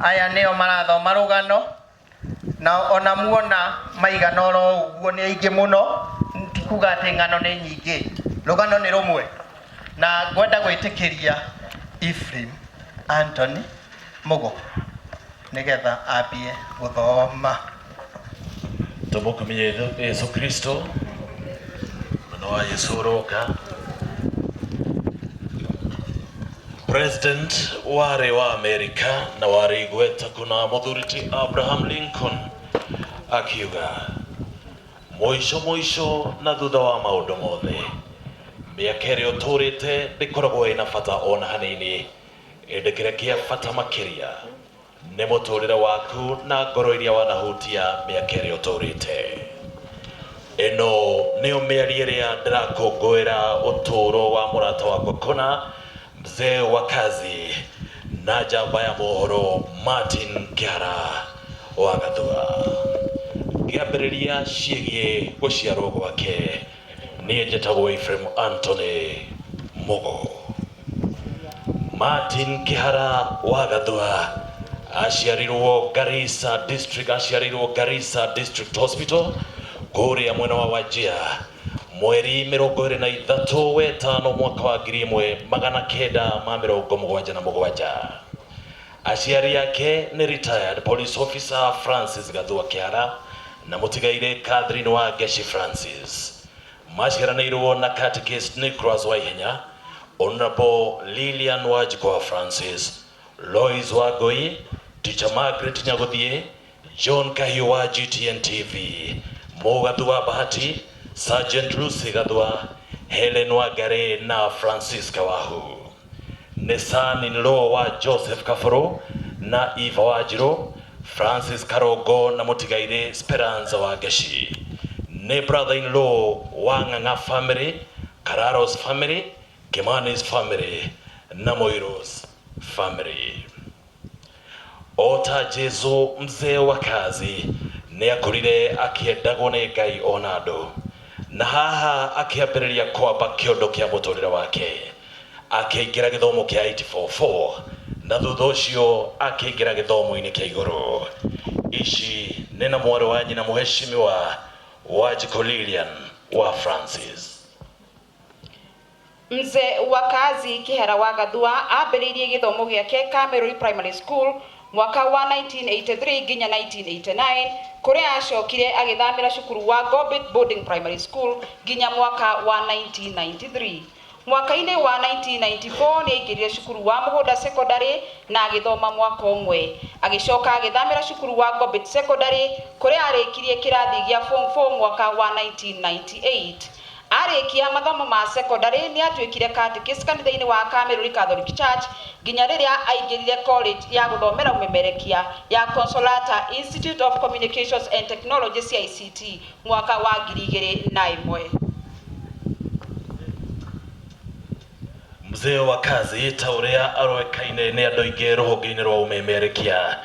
Aya nĩo marathoma rũgano, na ona muona maigana oro ũguo nĩ aingĩ mũno, ti kuga atĩ ng'ano nĩ nyingĩ, rũgano nĩ rũmwe. Na ngwenda gwĩtĩkĩria Ephraim Anthony Mũgo nĩgetha ambie gũthoma. Tũmũkumie Yesu Kristo, mwana wa Yesu ũroka. President warĩ wa Amerika na warĩ igweta kũna mũthuri ti Abraham Lincoln akiuga mũico mũico na thutha wa maũndũ mothe mĩaka ĩrĩa ũtũrĩte ndĩkoragwo ĩna bata ona hanini ĩndĩ kĩrĩa kĩa bata makĩria nĩ mũtũrĩre waku na ngoro iria wanahutia mĩaka ĩrĩa ũtũrĩte. Ĩno nĩyo mĩario ĩrĩa ndĩrakũngũĩra ũtũro wa mũrata wakwa kũna mzee wa kazi na njamba ya mohoro Martin Kĩhara wa Gathua. Ngĩambĩrĩria ciĩgiĩ gũciarwo gwake, niĩ njĩtagwo Ephraim Anthony Mũgo. Martin Kĩhara wa Gathua aciarirwo Garissa District, aciarĩirwo Garissa District Hospital kũrĩa mwena wa Wajir mweri 23 wetano mwaka wa 1977. Aciari ake nĩ retired police officer Francis Gathua Kĩhara na mũtigairĩ Catherine wa Ngeshi Francis. Maciaranĩirwo na Catechist Nicholas Waihenya, Honorable Lilian Wanjikũ wa Francis, Lois Wangũi, Teacher Margaret Nyagũthiĩ, John Kahiũ wa GTN TV, Mo Gathua Bahati, Sergeant Lucy Gathua, Helen Wangari na Francisca Wahu. Nĩ son in law wa Joseph Kabũrũ na Eva Wanjirũ, Francis Karongo na mũtigairĩ Speranza Wangeci. Nĩ brother in law wa Ng'ang'a family, Kararos family, Kimani's family na Moiro's family. O ta Jesu, mzee wa kazi nĩ akũrire akĩendagwo nĩ Ngai o na andũ. Na haha akĩambĩrĩria kwamba kĩondo kĩa mũtũrĩre wake. Akĩingĩra gĩthomo kĩa 844 na thutha ũcio akĩingĩra gĩthomo-inĩ kĩa igũrũ. Ici nĩ na mwarĩ wa nyina mũheshimiwa Wanjikũ Lilian wa Francis. Mzee wa kazi Kĩhara wa Gathua ambĩrĩirie gĩthomo gĩake Kamerũri Primary School mwaka wa 1983 nginya 1989 kũrĩa acokire agĩthamĩra cukuru wa Gorbit Boarding Primary School nginya mwaka wa 1993. Mwaka-inĩ wa 1994 nĩ aingĩrire cukuru wa Mũgũnda Secondary na agĩthoma mwaka ũmwe. Agĩcoka agĩthamĩra cukuru wa Gorbit Secondary kũrĩa arĩkirie kĩrathi gĩa form 4 mwaka wa 1998. Arĩkia mathomo ma secondary nĩ atuĩkire catechist kanitha-inĩ wa Kamĩrũri Catholic Church nginya rĩrĩa aingĩrire college ya gũthomera ũmemerekia ya Consolata Institute of Communications and Technology CICT mwaka wa 2001. Mzee wa kazi ta ũrĩa aroĩkaine nĩ andũ aingĩ rũhonge-inĩ rwa ũmemerekia,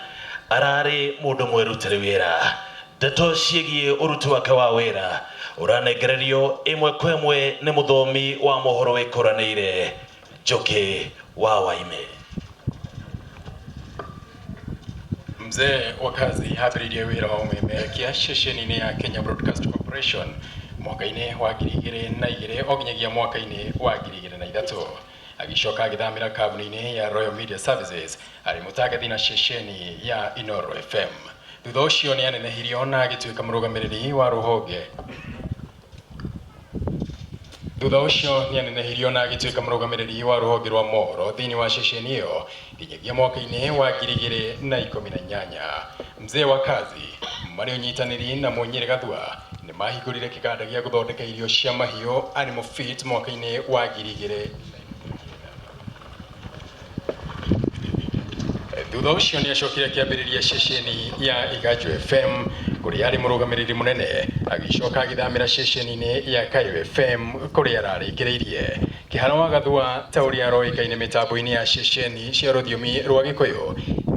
ararĩ mũndũ mwĩrutĩri wĩra. Ndeto ciĩgiĩ ũruti wake wa wĩra ũranengererio ĩmwe kwa ĩmwe nĩ mũthomi wa mohoro wĩkũranĩire Njũkĩ wa Waime. Mzee wa kazi ambĩrĩirie wĩra wa ũmemerekia ceceni-inĩ ya Kenya Broadcast Corporation mwaka-inĩ wa 2002 o nginyagia mwaka-inĩ wa 2003. Agĩcoka agĩthamĩra kambuni-inĩ ya Royal Media Services arĩ mũtangathi na ceceni ya Inooro FM. Thutha ũcio nĩ anenehirio na agĩtuĩka mũrũgamĩrĩri wa rũhonge Thutha ũcio nĩ anenehirio na agĩtuĩka mũrũgamĩrĩri wa rũhonge rwa mohoro thĩinĩ wa ceceni ĩyo nginyagia mwaka-inĩ wa 2018. Mzee wa kazi marĩ ũnyitanĩri na Mũnyĩrĩ Gathua nĩ mahingũrire kĩganda gĩa gũthondeka irio cia mahiũ Animal Feeds mwaka-inĩ wa 2019. Thutha ũcio nĩ acokire akĩambĩrĩria ceceni ya Iganjo FM kũrĩa arĩ mũrũgamĩrĩri mũnene, agĩcoka agĩthamĩra ceceni-inĩ ya Kayo FM kũrĩa ararĩkĩrĩirie. Kĩhara wa Gathua ta ũrĩa aroĩkaine mĩtambo-inĩ ya ceceni cia rũthiomi rwa Gĩkũyũ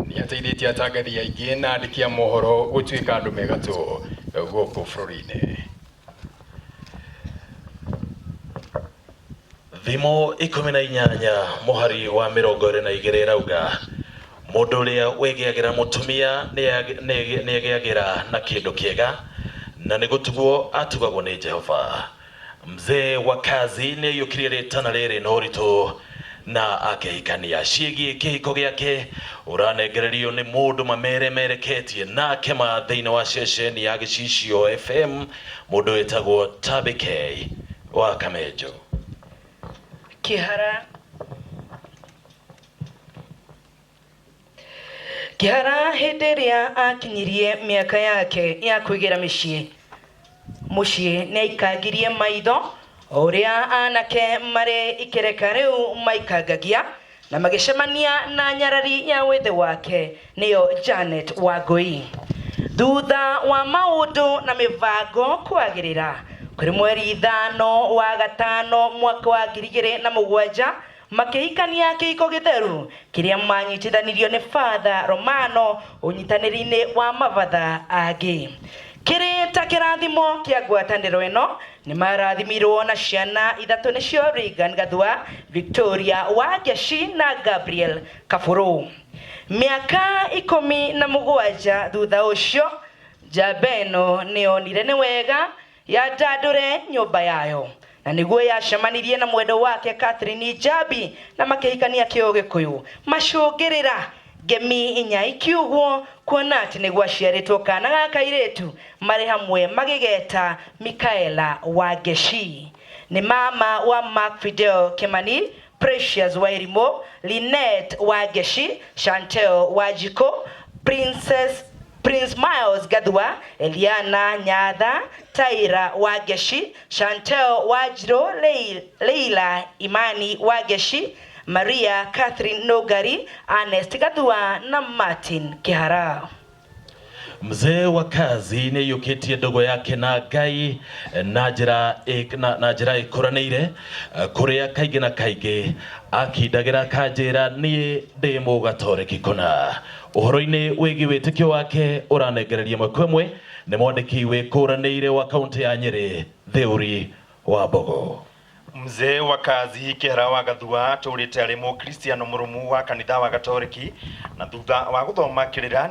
nĩ ateithĩtie atangathi aingĩ na andĩki a mohoro gũtuĩka andũ me gatũ gũkũ bũrũri-inĩ. Thimo 18 mũhari wa 22 ĩrauga, Mũndũ ũrĩa wĩgĩagĩra mũtumia nĩegĩagĩra na kĩndũ kĩega, na nĩ gũtugwo atugagwo nĩ Jehova. Mzee wa kazi nĩ aiyũkirie rĩtana rĩrĩ na ũritũ na akĩhikania. Ciĩgiĩ kĩhiko gĩake ũranengererio nĩ mũndũ mameremereketie nake ma thĩinĩ wa ceceni ya Gĩcicio FM, mũndũ wĩtagwo Tabi K wa Kamenjo. Kĩhara Kĩhara hĩndĩ ĩrĩa akinyirie mĩaka yake ya kwĩgĩra mĩciĩ mũciĩ nĩ aikangirie maitho o ũrĩa anake marĩ ikereka rĩu maikangagia na magĩcemania na nyarari ya wĩthĩ wake nĩyo Janet Wangũi. Thutha wa maũndũ na mĩbango kwagĩrĩra kũrĩ mweri 5 wa 5 mwaka wa 2007 makĩhikania kĩhiko gĩtheru kĩrĩa manyitithanirio nĩ Father Romano ũnyitanĩri-inĩ wa mabatha angĩ. Kĩrĩ ta kĩrathimo kĩa ngwatanĩro ĩno nĩ marathimirwo na ciana 3 nĩcio Regan Gathua, Victoria Wangeci na Gabriel Kabũrũ. Mĩaka 17 thutha ũcio njamba ĩno nĩyonire nĩ wega yandandũre nyũmba yayo na nĩguo yacemanirie na mwendo wake Catherine Njambi na makĩhikania kĩũgĩkũyũ macũngĩrĩra ngemi inya ikiugwo kuona atĩ nĩguo aciarĩtwo kana ga kairĩtu marĩ hamwe magĩgeta Micaela Wangeci. Nĩ mama wa Mark Fidel Kimani, Precious Wairimu, Lynette Wangeci, Chantel Wanjikũ, Prince Miles Gathua, Eliana Nyatha, Tyra Wangeci, Chantel Wanjirũ, Leila Imani Wangeci, Maria Catherine Nogari, Ernest Gathua na Martin Kihara. Mzee wa kazi nĩ aiyũkĩtie ndogo yake na Ngai na njĩra na njĩra ĩkũranĩire, kũrĩa kaingĩ na kaingĩ akindagĩra akanjĩra niĩ ndĩ mũgatoreki kũna. Ũhoro-inĩ wĩgiĩ wĩtĩkio wake ũranengereria ĩmwe kwa ĩmwe nĩ mwandĩki wĩkũranĩire wa kaũntĩ ya Nyĩrĩ, Theuri wa Mbogo. Mzee wa kazi Kĩhara wa Gathua atũrĩte arĩ mũkristiano mũrũmu wa kanitha wa Gatoreki na thutha wa gũthoma kĩrĩra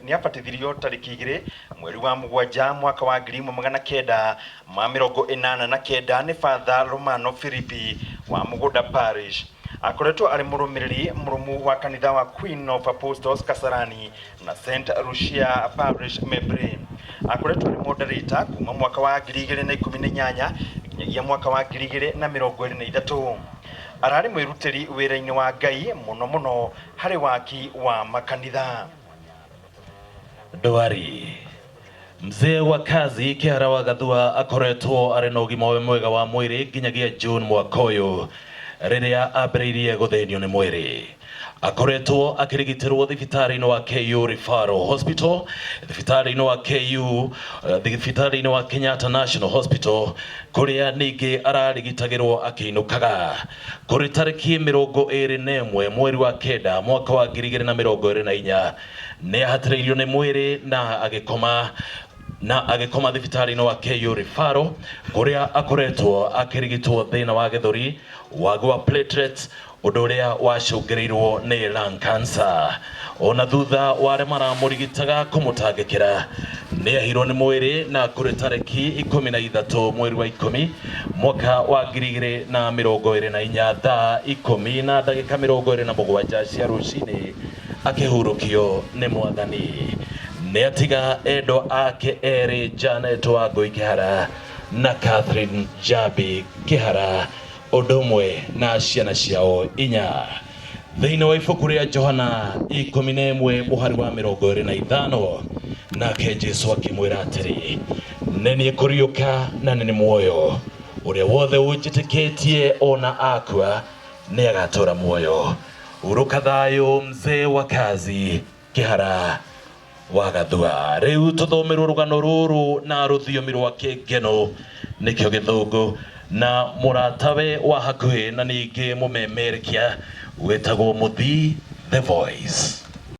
nĩabatithirio tarĩki 2 mweri wa 7 mwaka wa 1989 nĩ Father Romano Filipi wa Mũgũnda Parish. Akoretwo arĩ mũrũmĩrĩri mũrũmu wa kanitha wa Queen of Apostles Kasarani na St Lucia Parish Membre. Akoretwo arĩ moderator kuma mwaka wa 2018 nginyagia mwaka wa 2023. Ararĩ mwĩrutĩri wĩra-inĩ wa Ngai mũno mũno harĩ waki wa makanitha. Ndwari. Mzee wa kazi Kĩhara wa Gathua akoretwo arĩ na ũgima mwega wa mwĩrĩ nginyagia June mwaka ũyũ rĩrĩa ambĩrĩirie gũthĩnio nĩ mwĩrĩ. Akoretwo akĩrigitĩrwo thibitarĩ-inĩ wa KU Referral Hospital, thibitarĩ-inĩ wa KU, thibitarĩ-inĩ wa Kenyatta National Hospital, kũrĩa ningĩ ararigitagĩrwo akĩinũkaga. Kũrĩ tarĩki 21 mweri wa 9 mwaka wa 2024 nĩ ahatĩrĩirio nĩ mwĩrĩ na agĩkoma thibitarĩ-inĩ wa KU Referral kũrĩa akoretwo akĩrigitwo thĩna wa gĩthũri, wagi wa platelets, ũndũ ũrĩa wacũngĩrĩirwo nĩ lung cancer. Ona thutha wa arĩa maramũrigitaga kũmũtangĩkĩra nĩ ahirwo nĩ mwĩrĩ na kũrĩ tarĩki 13 mweri wa 10 mwaka wa 2024 thaa 10 na ndagĩka 27 cia rũcinĩ akĩhurũkio nĩ mwathani. Nĩ atiga endwa ake erĩ Janet Wangũi Kĩhara na Catherine Njambi Kĩhara ũndũ ũmwe na ciana ciao 4. Thĩinĩ wa ibuku rĩa Johana 11 mũhari wa 25 nake Jesũ akĩmwĩra atĩrĩ, nĩ niĩ kũriũka na nĩ niĩ muoyo, ũrĩa wothe ũnjĩtĩkĩtie ona akua nĩ agatũũra muoyo. Hurũka thayũ mzee wa kazi Kĩhara wa Gathua. Rĩu tũthomerwo rũgano rũrũ na rũthiomi rwa kĩngeno nĩkĩo gĩthũngũ na mũratawe wa hakuhĩ na ningĩ mũmemerekia wĩtagwo Mũthii The Voice.